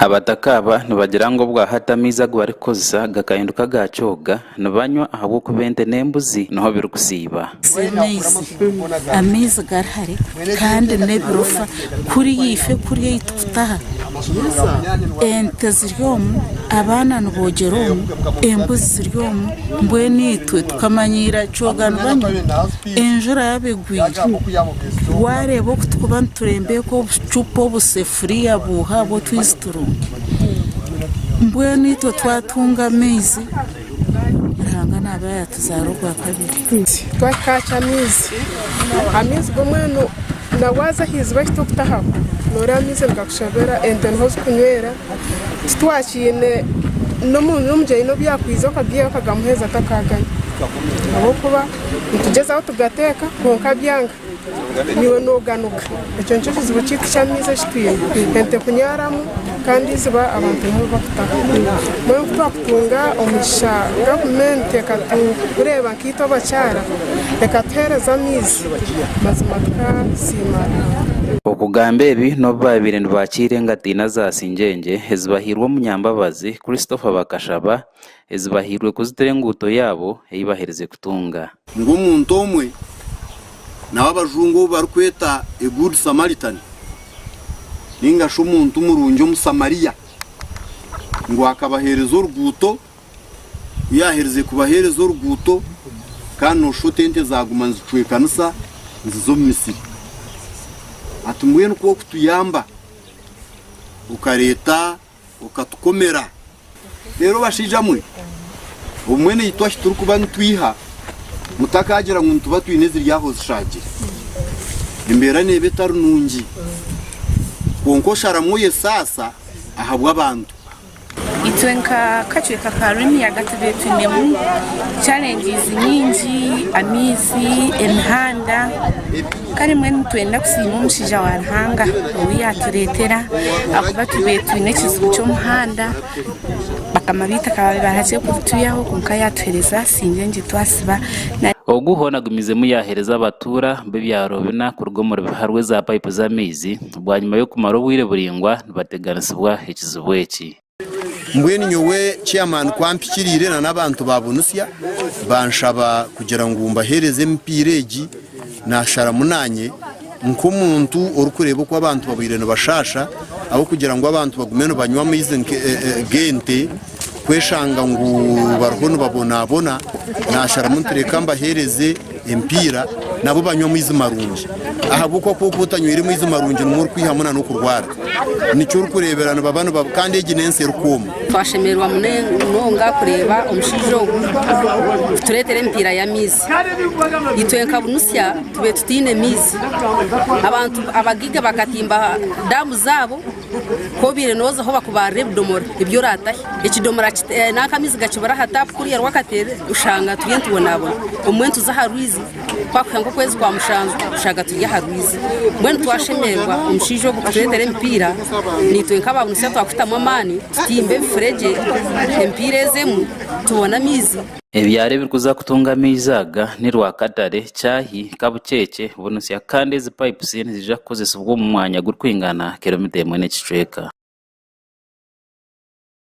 Abataka aba nibagira ngu obwahati amaizi agu barikukozesa gakahinduka aga kyoga nibanywa ahabw'okuba ente n'embuzi niho birikusiiba. Amaizi, amaizi gari hare kandi n'ebirofa kuriya ife kuriya ei turikutaha ente ziri omu, abaana niboogyera omu, embuzi ziri omu mbwenu itwe tukamanyiira kyoga nibanywa enjura yaaba egwire waareeba oku turikuba niturembeeka obucupa obusefuriya buuha bw'otwizi turungi mbwenu itwe twatunga amaizi Ruhanga naaba yaatuzaara ogwakabiri. Twahika aha ky'amaizi, amaizi go mbwenu na waaza aha iziba eri turikutahaho nooreeba amaizi nigakushabira, ente niho zirikunywera, titwakiine n'omugyenyi n'obu yaakwija okagaihayo okagamuheereza takaganywa ahabw'okuba nitugyezaho tugateeka kwonka byanga. Naiwe nooganuka. Ekyo nikyo kizibu kyaitu ky'amaizi eki twine. Ente kunyaramu kandi eiziba abantu niho barikutaha. Mbwenu ku twakutunga omugisha gavumenti ekatureeba nkaitwe abakyara ekatuheereza amaizi, mazima tukasiima Ruhanga. Okugamba ebi n'obu baabaire nibaakiira engatiina za Singyengye ezibahairwe Omunyambabazi Christopher Bakashaba ezibahairwe kuzitira enguuto yaabo ei baherize kutunga. Ngu omuntu omwe nawe abajungu ou barikweta a good Samaritan ninga shi omuntu murungi omusamaria ngu akabahereza oruguuto, ku yaaherize kubahereza oruguuto kandi nooshusha oti ente zaaguma nizicwekanisa niziza omu misiri. Ati mbwenu ku okutuyamba okareeta okatukomera. Reero bashaija mwe, obumwe naitwe ahi turikuba nitwiha, mutakaagira ngu nituba twine eziri aho zishaagire. Embeera neeba etari nungi. Kwonka osharamu oyesaasa ahabw'abantu. Itwe nka kacweka ka Rwimiyaga tubaire twinemu challenges nyingi, amaizi, emihanda kare mbwenu nitwenda kusiima omushaija wa Ruhanga ou yatureetera ahakuba tubaire twine ekizibu ky'omuhanda bakama baitu akaba bari kutwihaho kwonka yatuheereza singyengi twasiba. Ogu hoona agumizemu yaaheereza abatuura b'ebyaro bina kuruga omuri Biharwe za paayipu z'amaizi bwanyima y'okumara obwire buraingwa nibateganisibwa ekizibu eki. Mbwenu nyowe chairman ku ampikiriire na n'abantu ba Bunutsya banshaba kugira ngu mbaheereze emipiira egi, nasharamu naanye nk'omuntu orikureeba oku abantu babaire nibashaasha ahabw'okugira ngu abantu bagume nibanywa amaizi g'ente kweshanga ngu bariho nibabonabona, nasharamu nti reka mbaheereze emipiira nabo banywe amaizi marungi ahabw'okuba ku orikuba otanywire maizi marungi nimwo orikwihamu n'okurwara. Nikyo orikureebera nibaba nibaba kandi egi n'ensi erikwoma. Twashemererwa munonga kureeba omushaija ogu kutureetera emipiira y'amaizi. Itwe nka Bunutsya tubaire tutaine maizi. Abantu abagaiga bakatimba daamu zaabo, ku obaire noozaho bakubarira ebidomora ebi oraatahe. Ekidomora nanka amaizi gakibura aha taapu kuriya Rwakateere oshanga turiyo nitubonabona. Obumwe nituza aha rwizi. Kwakuhika nk'okwezi kwa mushanju tushanga turi aha rwizi. Mbwenu twashemererwa omushaija ogu kutureetera emipiira, naitwe nk'ababunutsya twakutamu amaani tutimbe ebifuregye emipiira ezemu tubone amaizi. Ebyaro ebirikuza kutunga amaizi aga ni Rwakatare, Kyahi, Kabukyekye, Bunutsya kandi ezi pipes niziija kukozesibwa omu mwanya gurikwingana kilomita emwe n'ekicweka.